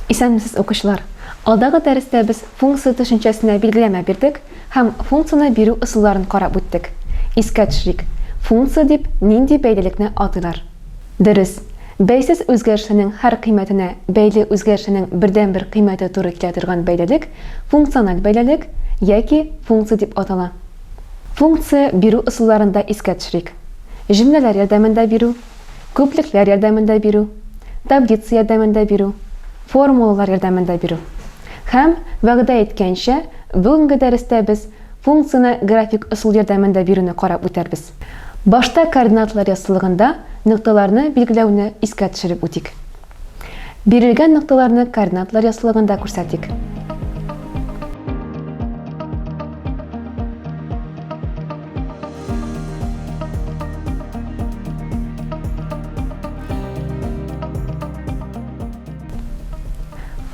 Исәнмесез, укучылар! Алдагы дәрестә без функция төшенчәсенә билгеләмә бирдек һәм функцияне бирү ысулларын карап үттек. Искә төшерик, функция дип нинди бәйлелекне атыйлар? Дөрес, бәйсез үзгәрешләрнең һәр кыйммәтенә бәйле үзгәрешләрнең бердәнбер кыйммәте туры килә торган бәйлелек функциональ бәйлелек яки функция дип атала. Функция бирү ысулларын да искә төшерик. Җөмләләр ярдәмендә бирү, күплекләр ярдәмендә бирү, таблица ярдәмендә бирү, формулалар ярдәмендә бирү. Һәм, вәгъдә иткәнчә, бүгенге дәрестә без функцияне график ысул ярдәмендә бирүне карап үтәрбез. Башта координаталар яссылыгында нокталарны билгеләүне искә төшереп үтик. Бирелгән нокталарны координаталар яссылыгында күрсәтик.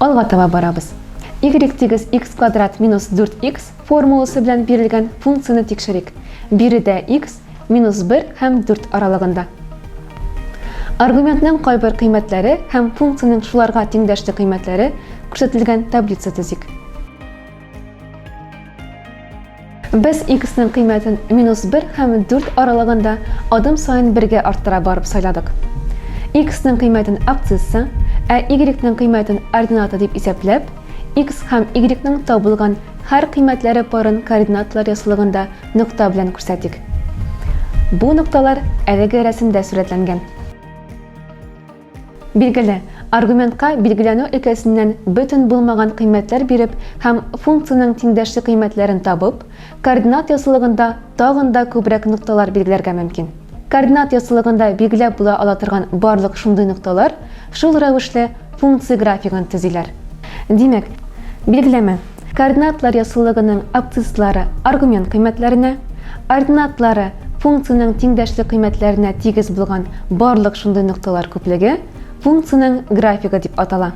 Алга таба барабыз. Y тигез x квадрат минус 4x формуласы белән бирелгән функцияне тикшерик. Биредә x минус 1 һәм 4 аралыгында. Аргументның кайбер кыйммәтләре һәм функциянең шуларга тиңдәшле кыйммәтләре күрсәтелгән таблица төзик. Без x-ның кыйммәтен минус 1 һәм 4 аралыгында адым саен бергә арттыра барып сайладык. X-ның кыйммәтен абсцисса, ә y-ның кыйммәтен ордината дип исәпләп, x һәм y-ның табылган һәр кыйммәтләре парын координаталар яссылыгында нокта белән күрсәтик. Бу нокталар әлеге рәсемдә сурәтләнгән. Билгеле, аргументка билгеләнү өлкәсеннән бөтен булмаган кыйммәтләр биреп һәм функциянең тиңдәшле кыйммәтләрен табып, координат яссылыгында тагын да күбрәк нокталар билгеләргә мөмкин. Координат яссылыгында билгеләп була ала торган барлык шундый нокталар шул рәвешле функция графигын төзиләр. Димәк, билгеләмә. Координатлар яссылыгының абсцисслары аргумент кыйммәтләренә, ординатлары функциянең тиңдәшле кыйммәтләренә тигез булган барлык шундый нокталар күплеге функциянең графигы дип атала.